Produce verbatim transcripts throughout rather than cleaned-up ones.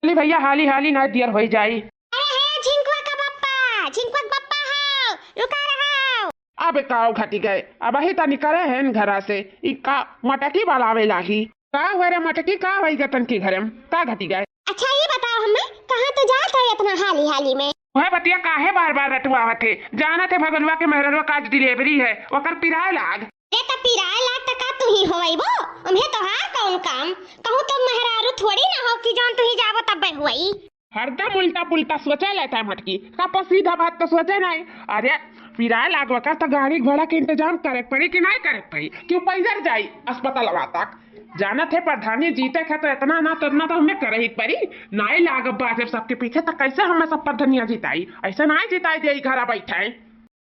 चली भइया, हाली हाली ना दियर होइ जाई। अरे हे झिंकुआ का बप्पा, झिंकुआ का बप्पा हो, रुका रहो। अब काव घटी गए, अबही त निकरे हैं घरा से, ई का मटकी बलावे लागी। का हुआ रे मटकी, का होई गतन की घरे में, का घटी गए? अच्छा ये बताओ हमें, कहाँ तो जात है इतना हाली हाली में? वह बतिया काहे बार बार रटुआवत है? जानत है भगलुआ के मेहररुआ का आज delivery है, ओकर पिराए लाग। अरे त पिराए लाग त का तू ही होइबो? उम्हे तोहार कौन काम? कहूँ तो मेहरारू थोड़ी ना हो कि जौन तू ही जाबो तब्बे हुई। हरदम उल्टा पुल्टा सोचे लेता है मटकी, कबो सीधा बात तो सोचे नहीं। अरे पिराए लागवा का तो गाड़ी घोड़ा के इंतजाम करे के पड़ी कि नहीं करे के पड़ी? क्यों पैदल जाई अस्पतालवा तक? जानत है प्रधानी जीते के तो इतना ना तो इतना तो हमें करे ही पड़ी। नहीं लागब बा जब सबके पीछे तो कैसे हमें सब प्रधानिया जिताई? ऐसे नहीं जिताई दे घरा बैठे।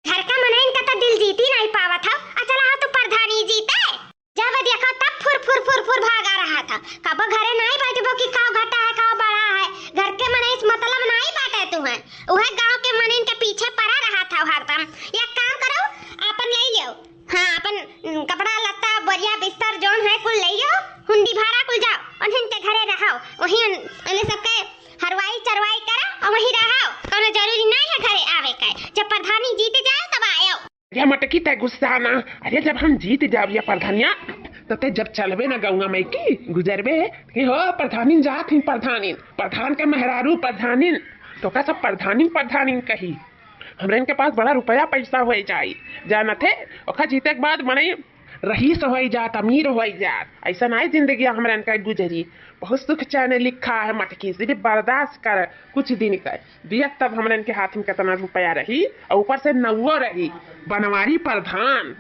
घर का मनइन का तो दिल जीती नहीं पावत हो, आ चला हो तू प्रधानी जीते। जब देखो तब फुर फुर फुर फुर भागा रहा था। कबो घरे नहीं बैठबो कि काव घटा है, काव बड़ा है। घर के मनई से मतलब नहीं बाटे तुहे। उहे गांव के मनइन के पीछे पड़ा रहा था हरदम। एक काम करो, आपन ले लियो। हाँ, आपन, उम, कपड़ा लत्ता, बोरिया, बिस्तर जौन है कुल ले लियो। हुंडी भाड़ा कुल जाओ, उन्हन के घरे रहो। वहीं उन, उन्हें सबके हरवाई चरवाई करा और वहीं रहो। कौनो जरूरी नहीं है घरे आवे के। जब प्रधानी जीत जाए तब आयो। अरे मटकी तै गुस्सा ना। अरे जब हम जीत जाब या प्रधानिया, तो तै जब चलबे ना गौवा में की गुजरबे कि हो प्रधानिन जात ही प्रधानिन, प्रधान के मेहरारू प्रधानिन, तो का सब प्रधानिन प्रधानिन कही। हमरे इनके पास बड़ा रुपया पैसा होइ जाई, जानत है, ओखा जीते के बाद मनई रईस होइ जात, अमीर होइ जात। ऐसा नाई जिंदगी हमरे इनका गुजरी। बहुत सुख चैन लिखा है मटकी, सिर्फ बर्दाश्त कर कुछ दिन का। दिया तब हमरे इनके हाथ में कितना रुपया रही और ऊपर से नौवो रही, बनवारी प्रधान,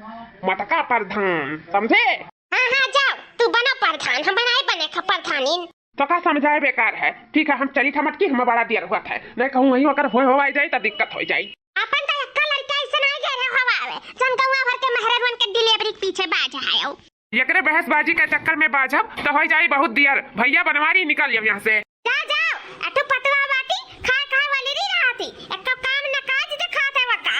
मटका प्रधान, समझे? हाँ, हाँ, जाओ, तू बनो प्रधान, हम बनाए बने खा प्रधानिन। तो का समझाए बेकार है? ठीक है, हम चली था मटकी, हम बड़ा दियर हुआ था, नहीं कहूँ वहीं अगर होए हो आई जाई तो दिक्कत हो जाई। अपन तो एक्का लड़का ऐसे नहीं गए रहे हवा आवे, जौन गौवा भर के मेहररुअन के delivery के पीछे बाझ आयो। एकरे बहसबाजी के चक्कर में बाझब तो हो जाई बहुत दियर। भैया बनवारी निकल जाओ यहाँ से। जा, जाओ, अटू पतवा बाटी, खाए खाए वाली नहीं रहती, एक्का काम न काज दिखात है वका।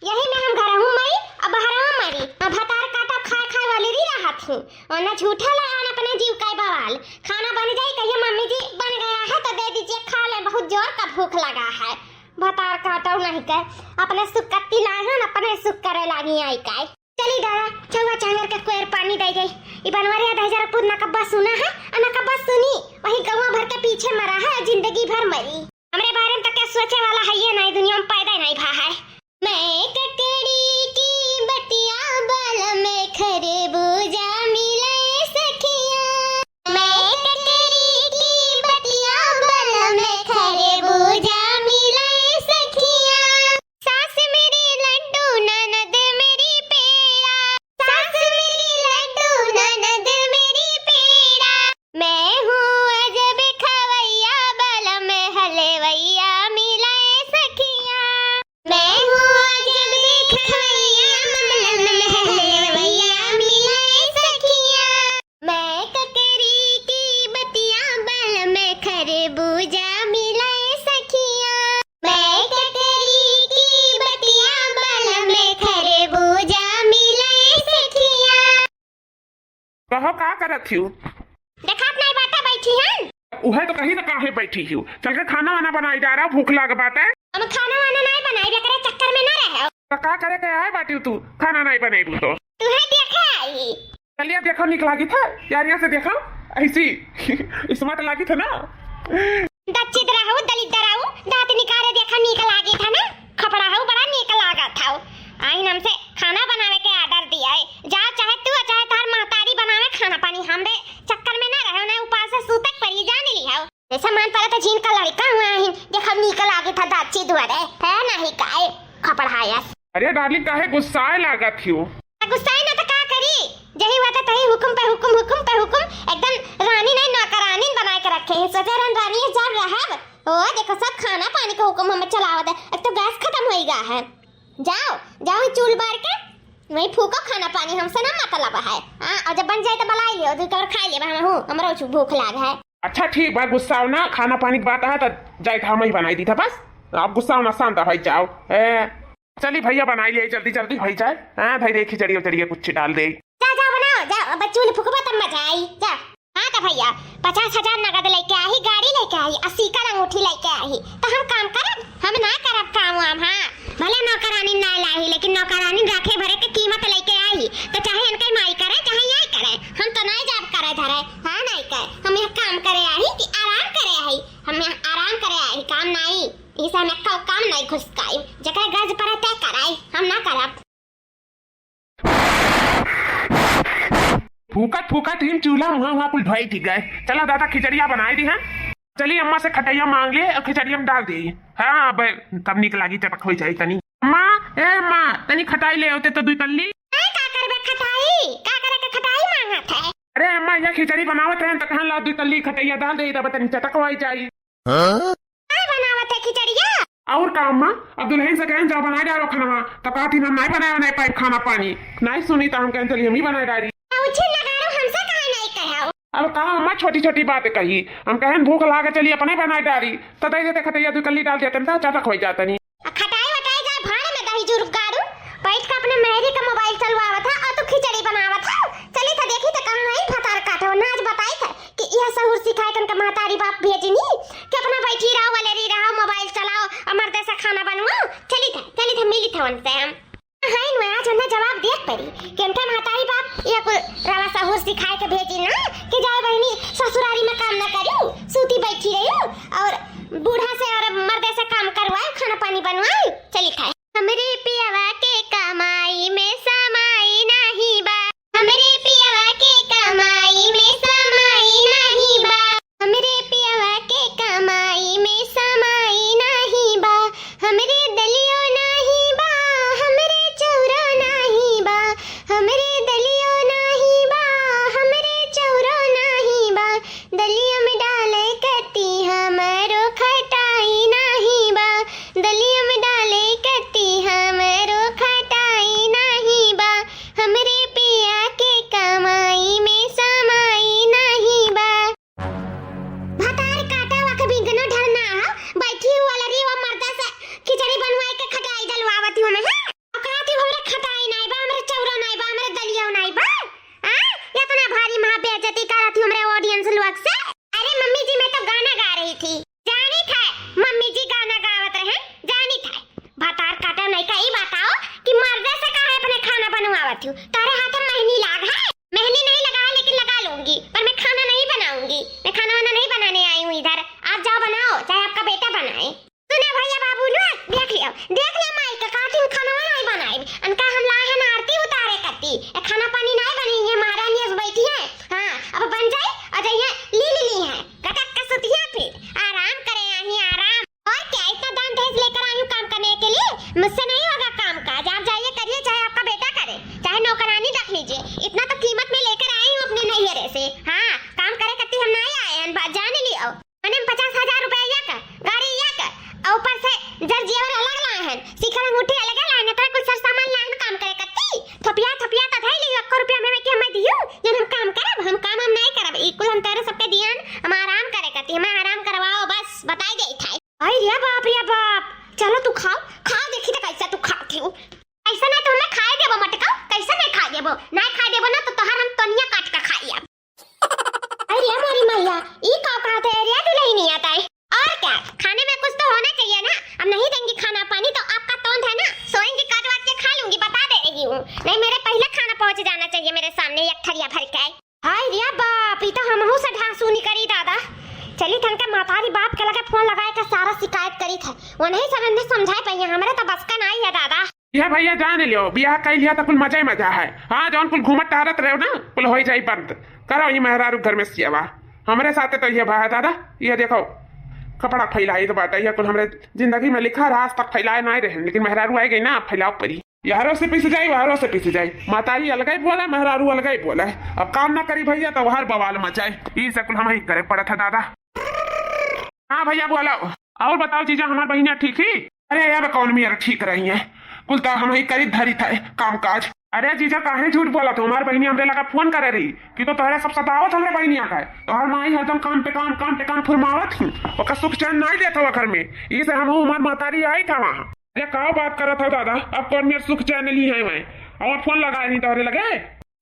यही में हम घरहू मरी, अब बहरहू मरी, अब भतार काटा खाए खाए वाली नहीं रहत हूँ। और न झूठा लगा न अपने जीव का बवाल। खाना बन जाई, कहिए मम्मी जी बन गया है तो दे दीजिए, खा ले, बहुत जोर का भूख लगा है। भतार काटो नहीं के, अपने सुख कत्ती लाए हैं, अपने सुख करे लागी आई के। चली दादा, चौवा चांगर के कोयर पानी दे गई। ई बनवारी आधा हजार पूत ना कब्बा सुना है, आ ना कब्बा सुनी। वही गौवा भर के पीछे मरा है, जिंदगी भर मरी। हमरे बारे में तो क्या सोचे वाला है, ये नहीं दुनिया में पैदा नहीं भा है। मैं ककड़ी की बतिया बल में खरबूजा मिले सखिया। मैं ककड़ी की बतिया बल में खरबूजा मिले सखिया। सास मेरी लड्डू ननद मेरी पेड़ा। सास मेरी लड्डू ननद मेरी पेड़ा। मैं हूँ अजब खवैया बलम हलवैया मिले सखिया। मैं हूँ अजब खवैया बलम हलवैया मिले सखिया। मैं ककरी की बतिया बलम खरबूजा मिले सखिया। मैं ककरी की बतिया बलम खरबूजा मिले सखिया। कहो का करत हियो? देखात नहीं बाटे बैठी हन। उहे तो कही तो काहे बैठी हियो? चल के खाना वाना बनाई डारा, भूख लाग बाटे। हम खाना वाना नहीं बनाई, एकरे चक्कर में ना रहे। तो का करे के आए बाटी तू, खाना नहीं बनेबू तो? तुहे देखे आई। चलिए देखो, निक लागी था यार, यहाँ से देखो, ऐसी smart लागी था ना। दच्चित रहू, दलित रहू, दांत निकारे देखा, निक लागी था ना, खपड़ा हऊ, बड़ा निक लागा था। आइन हमसे खाना बनावे के order दिया है, जा चाहे तू, चाहे तार महतारी बनावे खाना पानी, हमरे चक्कर में ना रहो, ना उपास से सूतक पड़ी, जान ली हो। जैसे मन पड़े तो जिनका लड़का हुआ है, देखा निक लागी था दच्ची दुआरे, है नहीं काय, खपड़ा है। अरे darling, काहे गुस्साए लागत हियो? गुस्साए ना तो का करी, जही बात तही हुकुम पे हुकुम, हुकुम पे हुकुम, एकदम रानी नहीं नौकरानी बनाए के रखे हैं। सोचे रहन रानी जब रहब, ओ देखो सब खाना पानी का हुकुम हमें चलावत है। एक तो गैस खत्म होई गा है, जाओ जाओ चूल बार के वही फूको खाना पानी, हमसे ना मतलब है। हाँ, और जब बन जाए तो बुलाई लियो, दू और खाई लेबा हम हूँ, हमरो छु भूख लाग है। अच्छा ठीक बा, गुस्साओ ना, खाना पानी की बात है तो जाए हम ही बनाई दी था बस। आप गुस्साओ ना, शांत हो जाओ। ए, चली भैया, बनाई लिए, जल्दी जल्दी हो जाए। हाँ भाई, देखी जरिए जरिए कुछ डाल दे। जा, जा, बनाओ, जा, अब चूल्हे फुकबा तब मजा आई, जा। हाँ तो भैया, पचास हजार नगद लेके आई, गाड़ी लेके आई, अस्सी अथी लइके आही, त हम काम करब? हम ना करब काम वाम, हाँ। भले नौकरानी ना लाही, लेकिन नौकरानी राखे भरे के कीमत लइके आही, त चाहे इनके माई करे, चाहे यही करे, हम तो नाई जाब करे धरे, हाँ, नाई करे। हम यहाँ काम करे आही कि आराम करे आही? हम यहाँ आराम करे आही, काम नाई। इसे हम एक्का काम नाई घुसकाई, जेकरे गरज पड़े ते कराई, हम ना करब। फूकत फूकत हिम चूल्हा मुहा हुआ कुल ढोई थी गए। चला दादा, खिचड़िया बनाई दी है। चली अम्मा से खटैया मांग ले और खिचड़िया में डाल दे। हाँ, बे, तब निक लागी, चटक होई जाई तनी। अम्मा, ए अम्मा, तनी खटाई ले होते तो दुई तल्ली। ए, का करबे खटाई? का करे के खटाई मांगत है? अरे अम्मा, ये खिचड़ी बनावत रहन त कहन ला दुई तल्ली खटैया डाल दे, तब तनी चटक होई जाई। हाँ? का बनावत है खिचड़िया? और का अम्मा, अब दुल्हन से कहन जाओ बनाए डालो खाना, त कहती हम नहीं बनाए, नहीं पाइप खाना पानी, नहीं सुनी त हम कहन चली हम ही बनाए डाली। उछिन लगाड़ो, हमसे काहे नहीं कहो? अब का अम्मा छोटी छोटी बात कही, हम कहन भूख लागे चली अपने बनाए डाली, त दे देते खटैया दुई कल्ली डाल देते, त चटक होई जातनी। आ खटाई वटाई जाए भाड़ में दही जुरुक गाड़ू, बैठ के अपने मेहरी का मोबाइल चलवावत है और तू खिचड़ी बनावत है। चली त देखी त कहाँ है भतार काटो, ना आज बताई था कि यह सहूर सिखाए तन का महतारी बाप भेजनी कि अपना बैठी रहो, वलेरी रहो, मोबाइल चलाओ, अमर जैसा खाना बनवाओ। चली था, चली था, मिली था उनसे हम। हाँ, इन आज उन्हें जवाब देख पड़ी कि उनका महतारी बाप यह कुल रवा सहूर सिखाए के भेजी ना कि जाओ बहनी ससुरारी में काम ना करियो, सूती बैठी रहियो और बूढ़ा से और मर्दे से काम करवाए, खाना पानी बनवाए। चली था। हमरे पियवा के कमाई में समाई नाही बा। हमरे पियवा के कमाई में समाई नाही बा। हमरे पियवा के कमाई में समाई नाही बा। हमरे दलियो नाही बा, हमरे चौरो नाही बा। हमरे दलियो नाही बा, हमरे चौरो नाही बा। दलिया में डाले कती हमरो खटाई नाही बा। दलिया में डाले कती हमरो खटाई नाही बा। हमरे पिया के कमाई में समाई नाही बा। भतार काटा वख बिंगनो ढरना ह, बैठी हुआ लरी वो मर्दा से खिचड़ी बनवाए के खटाई डलवावत हूँ मैं, हाँ? और कहती हूँ, "हमरे खटाई नाई बा, हमरे चौरा नाई बा, हमरे दलिया नाई बा।" हाँ? इतना भारी महा बेइज्जती करत हूँ हमरे audience लोग से। अरे मम्मी जी, मैं तो गाना गा रही थी। जानी था, मम्मी जी गाना गावत रहे, जानी था। भतार काटा नहीं का, ई बताओ कि मर्दे से काहे अपने खाना बनवावत हूँ? तारे हाथ में मेहनी लाग है? मेहनी नहीं लगा है, लेकिन लगा लूंगी, पर मैं खाना नहीं बनाऊंगी। मैं खाना वाना नहीं बनाने आई हूँ इधर। आप जाओ बनाओ, चाहे आपका बेटा बनाए। सुने भैया बाबू लोग, देख लियो, देख लियो माई के काटिन खाना वाना नहीं बनाई। अनका हम लाए हैं ना आरती उतारे करती। ए खाना पानी नहीं बनी, ये महारानी अस बैठी है। हाँ, अब बन जाए और जइए ली ली ली है। गटक के सुतिया फिर। आराम करे आही, आराम। और क्या, इतना दान दहेज लेकर आई हूँ काम करने के लिए? मुझसे नहीं होगा काम काज। आप जाइए करिए, चाहे आपका बेटा करे, चाहे नौकरानी रख लीजिए। इतना तो कीमत में लेकर आई हूँ अपने नैहरे से। हाँ, काम करे करती हम नहीं आए हैं, बात जान लियो। मने पचास हजार रुपया का, गाड़ी या का, और ऊपर से जर जेवर अलग लाए हैं, सिखर अंगूठी अलग लाए हैं, इतना कुल सर सामान लाए हैं, काम करे करती। थपिया, थपिया तो धई लियो, अक्को रुपया में, में कि हमें दियो, जन हम काम करब, हम काम हम नहीं करब, ई कुल हम तेरे सबके दियन, हम आराम करे करती, हमें आराम करवाओ बस, बताई दे था। अरे रे बाप रे बाप, चलो तू खाओ, खाओ देखी तो कैसे तू खाती हो। ऐसा नहीं तो हमें खाए देबो मटका, कैसे नहीं खाए देबो, नहीं खाए देबो ना तो तोहर हम तनिया काट के खाई अब। अरे हमारी मैया, ई का कहते हैं रे दुल्हनिया ताई? और क्या, खाने में कुछ तो होना चाहिए ना। अब नहीं देंगी खाना पानी तो आपका तोंद है ना, सोएंगी काट वाट के खा लूंगी, बता दे रही हूँ। नहीं, मेरे पहले खाना पहुँच जाना चाहिए मेरे सामने एक थरिया भर के। हाय रे बाप, ई तो हमहू से ढांसू निकरी दादा। चली थन के महतारी बाप के लगे फोन लगाए के सारा शिकायत करी थे, उन्हीं से समझाए पाइए, हमरे तो बस का नाई है दादा। ये भैया जान लियो, बियाह कइ लिया त कुल मजा ही मजा है। हाँ, जौन कुल घूमत टहरत रहो ना, कुल होई जाई बंद। करो ई मेहरारू घर में सेवा। हमरे साथे तो ये बा है दादा, ये देखो, कपड़ा फैलाइत बाटे, ये कुल हमरे जिंदगी में लिखा रहा, आज तक फैलाए नाई रहे, लेकिन मेहरारू आई गई ना, फैलाव परी। यारो से पिस जाई, वारो से पिस जाई, महतारी अलगाई बोला, मेहरारू अलगाई बोला। अब काम ना करी भैया तो हर बवाल मचाई, ई से कुल हम ही करे पड़त है दादा। हाँ भैया बोला। और बताओ जीजा, हमार बहिनिया ठीक ही? अरे यार, कौन मेर ठीक रही है, कुल तो हम ही करी धरी था काम काज। अरे जीजा, काहे झूठ बोला तू? हमार बहिनी हमरे लगा फोन करे रही कि तो तोहरे सब सतावत हमरे बहिनिया का है। तोहर माई हरदम काम पे काम, काम पे काम फुरमावत ही, ओकर सुख चैन नहीं देत हवा घर में, ई से हम हमार महतारी आई था वहाँ। अरे का बात करत हो दादा, अब कौन मेर सुख चैन ली है मैं? और फोन लगाए नहीं तोहरे लगे।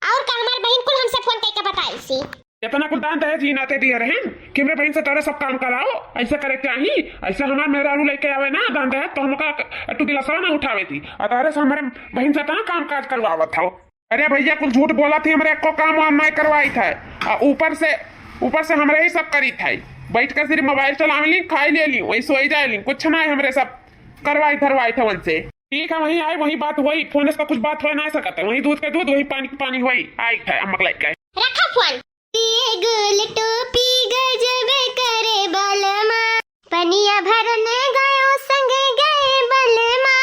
और का हमार बहिन कुल हमसे फोन करके बताई सी। इतना कुल दान दहेज ही नाते दिए रहेन कि हमरे बहिन से तोरे सब काम कराओ, ऐसे करे चाही, ऐसे हमार मेहरारू लेके आवे ना दान दहेज तो हमका टू गिलासवा ना उठावे थी, और तोरे से हमरे बहिन से इतना काम काज करवावत हो। अरे भैया, कुल झूठ बोला थी, हमरे एको काम वाम नाई करवाई था। आ ऊपर से, ऊपर से हमरे ही सब करी था। बैठ कर सिर्फ मोबाइल चलावे ली, खाई ले ली, वही सोई जाए ली, कुछ नाई हमरे सब करवाई धरवाई था उनसे। ठीक है, वहीं आए, वही बात हुई, फोन से कुछ बात हो नाई सकत है, वही दूध के दूध, वही पानी के पानी हुई, आई था अम्मक लइके। रखा फोन। पिए गोल टोपी गजब करे बलमा, पनिया भरन गयो संग गए बलमा।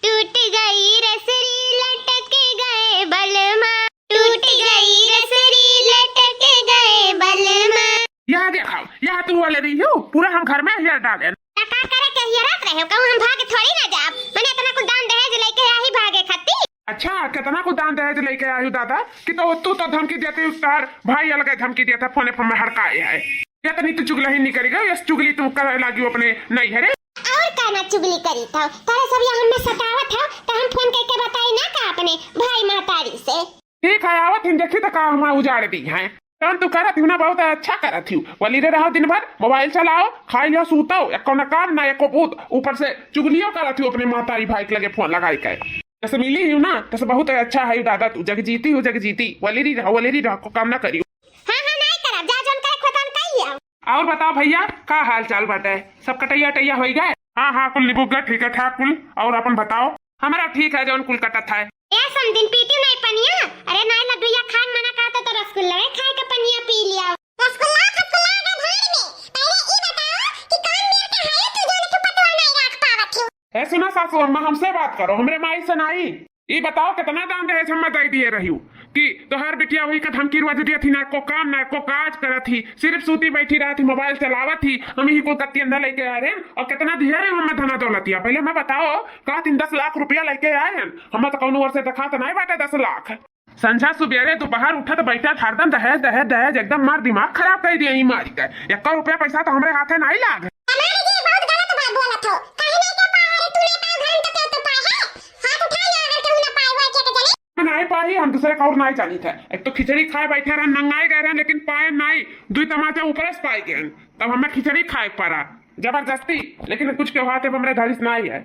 टूट गई रसरी लटक गए बलमा, टूट गई रसरी लटक गए बलमा। यहाँ देखाओ, यहाँ तू वाले रही हो, पूरा हम घर में हेर डाले। त का करे के हियरत रहे हो? कहूँ हम भाग थोड़ी ना जाब। मने इतना कुल दान दहेज लेके आही भागे खातिर। अच्छा, कितना कुल दान दहेज लेके आही दादा कि तो तू तो धमकी देती, तार भाई अलग धमकी देता, फोने पर में हड़काए है। इतनी तू चुगलही नहीं करेगा, यस चुगली तू करे लागी अपने नहीं है रे। और का ना चुगली करी था, तारे सब यहाँ में सतावत है, तो हम फोन करके बताई ना का अपने भाई महतारी से। ठीक है, आवत हिन, देखी तो का हम उजाड़ दी हैं। काम तू करत हिउ ना, बहुत अच्छा करत हिउ। वली रे रहो दिन भर, मोबाइल चलाओ, खाई लियो, सूतो, एको ना काम, ना एको बूत, ऊपर से चुगलियो करत हिउ अपने महतारी भाई के लगे फोन लगाई के। जैसे मिली हिउ ना, तैसे बहुत अच्छा है दादा तू, जग जीती हूँ, जग जीती। वली री रहो, वली री रहो, को काम ना करियो। हाँ, हाँ, नाई करब, जा जौन करे खोतान कही आओ। और बताओ भैया, का हाल चाल बाटे? सब कटैया टैया होई गए? हाँ, हाँ, कुल निबुक गए, ठीक है ठाक कुल। और अपन बताओ। हमारा ठीक है, जौन कुल कटत है। ए समदिन, पीती नाई पनिया? अरे नाई लड्डूया खान मना कहत तो रसगुल्ला खाए के पनिया पी लिया। रसगुल्ला फसगुल्ला आगे भाड़ में। पहले ई बताओ कि कौन मेर के है तू, जौन तू पतवा नाई राख पावत हो? ए सुना सासू अम्मा, हमसे बात करो, हमरे माई से नाई। ई बताओ, कितना दान दहेज हम्मा दे दिए रहियो कि तोहार बिटिया वही का धमकी रोज दिया थी, ना एको काम, ना एको काज करत ही, सिर्फ सूती बैठी रहत ही, मोबाइल चलावत ही। हम ही कुल कत्ती अंधा लेके आए रहे और कितना दिए रहे हम्मा धना दौलतिया। पहले हम्मा बताओ, का तीन दस लाख रुपया लेके आए हैं? हम्मा तो कौनो ओर से देखा तो नहीं बाटे दस लाख। संझा सुबेरे दोपहर उठत बैठत हरदम दहेज, दहेज, दहेज, एकदम मार दिमाग खराब कर दिया ई मारी के। एको रुपया पैसा तो हमरे हाथे नहीं लाग। हमारे जी बहुत गलत बात बोलत हो। काहे नहीं के पाए रे, तू नहीं पाए, घर में तो केहू तो पाए है। हाथ उठा लो अगर केहू ना पाए हुआ के तो जने। नहीं पाई, हम दूसरे का और नहीं जानी थे। एक तो खिचड़ी खाए बैठे रहन, नंगाए गए रहन, लेकिन पाए नहीं। दुई तमाचा ऊपर से पाए गए, तब हमें खिचड़ी खाए के पड़ा जबरदस्ती, लेकिन कुछ के हाथे हमरे धरिस नहीं है।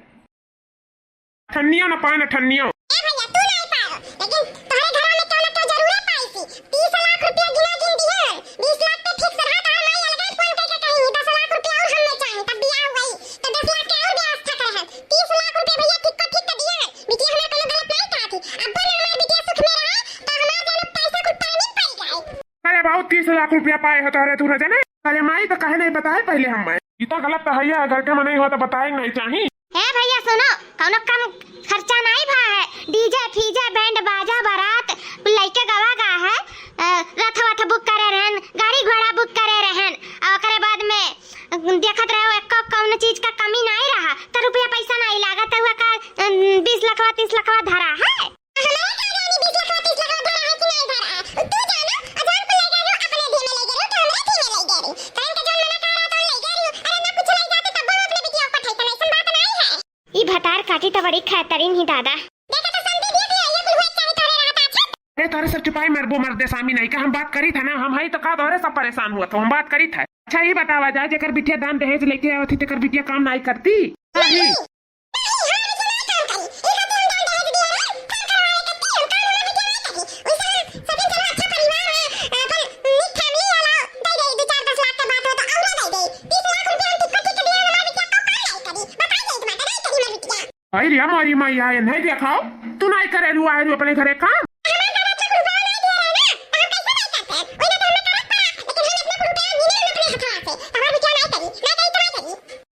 ठन्नियो न पाए न ठन्नियो। ए भैया, तू नहीं पाए, लेकिन तोहरे घरवा में केहू ना केहू जरूरे पाई सी। तीस लाख रुपया गिना गिन दिहन, बीस लाख पे fix रहा, तोहर माई अलगे फोन करके कही, दस लाख रुपया और हमें चाही, तब बियाह हुई, तो दस लाख के और व्यवस्था करहन। तीस लाख रुपया भैया ठीक को ठीक तो दिहन, बिटिया हमार कोनो गलत नहीं कहा थी। अब बोल हमार बिटिया सुख में रहे, तो हमार जानो पैसा कुल पानी पड़ जाए। अरे बाबू, तीस लाख रुपया पाए हो तोहरे दूनो जने। अरे माई, तो काहे नहीं बताए पहले हम माई? इतना गलत तो है, अगर के मनई हो तो बताए नहीं चाही। ए भैया सुनो, कौनो कम खर्चा नहीं भा है। DJ फीजे, बैंड बाजा, बारात, लइके गवा गा है, अ, रथ वथ बुक करे रहन, गाड़ी घोड़ा बुक करे रहन, और ओकरे बाद में देखत रहो, एको कौनो चीज का कमी नहीं रहा, तो रुपया पैसा नहीं लागत हुआ का, अ, बीस लखवा, तीस लखवा धरा है। हमारे का जानी बीस लखवा, तीस लखवा धरा है कि नहीं धरा है? तू जानो, अजान को ले गए हो, अपने धीमे ले गए हो, कि हमरे धीमे ले गए हो? कहीं का जान मना कर रहा तो ले गए हो। अरे ना कुछ नहीं जाते तब वो अपने बिटिया को पठाई था, ऐसा बात नहीं है। ई भतार काटी तो बड़ी खतरीन ही दादा। देखा तो समझे दिए कि ये कुल हुए चाहे तोरे रहा था, अच्छा? अरे तोरे सब चुपाई मरबो मर्दे सामी नहीं का, हम बात करी था ना, हम हई तो का तोरे सब परेशान हुआ था, हम बात करी था। अच्छा, ई बतावा जाए, जेकर बिटिया दान दहेज लेके आवत ही, तेकर बिटिया काम नाई करती? नहीं। नहीं, हम बिटिया नाई काम करी। ई खातिर हम दान दहेज दिए रहे, काम करवावे के ती, हम काम हमार बिटिया नाई करी। वैसे हम सभी चलो अच्छा परिवार है, अपन नीक family वाला, दे दे, दो चार दस लाख के बात हो तो औरो दे दे। तीस लाख रुपया हम टिकट टिकट दिए, हमार बिटिया को काम नाई करी। बताई दे, तुम्हारा नाई करी हमार बिटिया। अरे रे मोरी मैया, ये नहीं देखाओ, तू नहीं करे रुआ है अपने घरे काम। हमार दादा अच्छा कुल रुपया नहीं दिए रहे ना, तो हम कैसे नहीं करते? वही ना तो हमें करत पड़ा, लेकिन हम इतना कुल रुपया गिने हम अपने हथवा से, तो हमार बिटिया नहीं करी,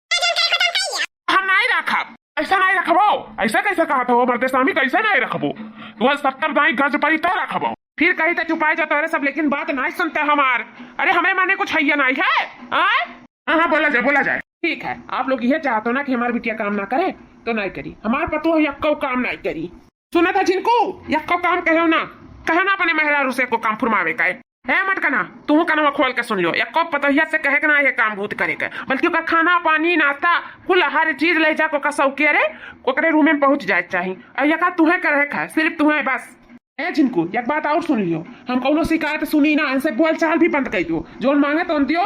नहीं करी तो नहीं करी। हम नहीं रखब, ऐसा नहीं रखबो, ऐसा कैसे कहत हो मर्दे सामी, कैसे नहीं रखबो? तू सत्तर दाई गज परी तो रखबो। फिर कही तो चुपाई जा तोरे सब, लेकिन बात नहीं सुनते हमार। अरे हमें माने कुछ है नहीं है, आय? हाँ, हाँ, बोला जाए, बोला जाए। ठीक है, आप लोग ये चाहते हो ना कि हमार बिटिया काम ना करे, तो नहीं करी। हमार पतोह यक्को काम नहीं करी। सुना था जिनको यक्को काम कहो ना, कहे ना अपने मेहरारू से को काम फुरमावे का है। ए मटकना, तू कनवा खोल के सुन लो, यक्को पतोहिया से कहे के ना ये काम भूत करे के, बल्कि ओकर खाना, पानी, नाश्ता, कुल हर चीज ले जा को का सौके रे, ओकरे रूम में पहुंच जाए के चाही। और यका तुहे करे के है, सिर्फ तुहे बस। ए झिनकू, एक बात और सुन लियो, हम कौनो शिकायत सुनी ना, इनसे बोल चाल भी बंद कर दियो, जोन मांगे तो दियो,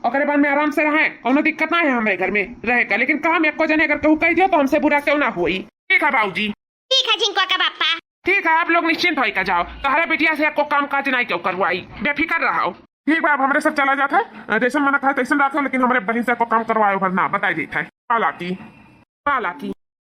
ओकरे बाद में आराम से रहे, कौनो दिक्कत ना है हमरे घर में रहे का, लेकिन काम एको जने अगर कहू कह दियो तो हमसे बुरा क्यों ना होई। ठीक है बाबूजी। ठीक है झिनकुआ का पापा। ठीक है, आप लोग निश्चिंत होई का जाओ, तहरा बिटिया से एको काम काज नहीं क्यों करवाई, बेफिक्र रहो। ठीक बा, अब हमरे सब चला जात है, जैसन मन कहे तैसन रखो, लेकिन हमरे बहिन से एको काम करवायो भर ना, बताई देत है। पालाती, पालाती।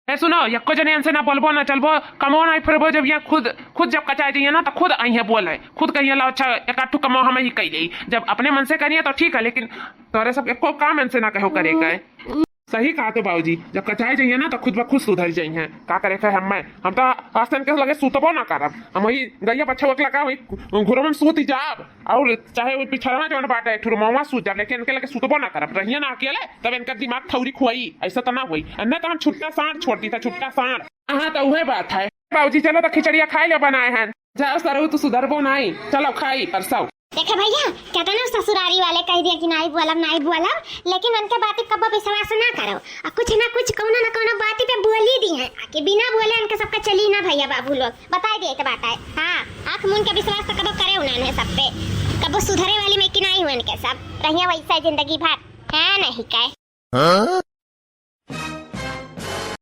ए सुनो, यक्को जने इनसे ना बोलबो ना चलबो, कमो ना फिरबो, जब यहाँ खुद, खुद जब कचाए जाइए ना तो खुद आई है बोले, खुद कहिए ला अच्छा एक आध ठो कमो हम ही कह जाई। जब अपने मन से करिए तो ठीक है, लेकिन तोरे सब एको काम इनसे ना कहो करे का है। सही कहा तो बाबूजी, जब कचाए जाइए ना तो खुद ब खुद सुधर जाइए। का करे का है, हम, हम तो आज से इनके लगे सुतबो ना करब, हम वही गैया बच्चा वकला का वही घुरवन सूत जाब। और चाहे वो पिछड़वा जौन बाटे, ठुरमवा सूझ जाब, लेकिन इनके लगे सुतबो ना करब। रहिए ना अकेले, तब इनका दिमाग थौरी खुआई, ऐसा तो ना होई। अन्ना तो हम छुट्टा साँड़ छोड़ दी था, छुट्टा साँड़। हाँ, तो उहे बात है। बाबूजी, चलो तो खिचड़िया खाए ले बनाए हैं। जाओ सरऊ, तू सुधरबो नाई। चलो खाई, परसो। देखे भैया, कहते ना ससुरारी वाले कह दिया कि नाई बोलब, नाई बोलब, लेकिन उनके बात कब्बो विश्वास ना करो। आ कुछ ना कुछ, कौनो ना कौनो बात पे बोल ही दी है, कि बिना बोले उनके सबका चली ना भैया बाबू लोग। बताई दिए तो बात है। हाँ, आँख मून के विश्वास तो कबो करे उन्होंने सब पे, कबो सुधरे वाली में कि नहीं हुए इनके सब, रहिया वैसा जिंदगी भर, है नहीं कहे।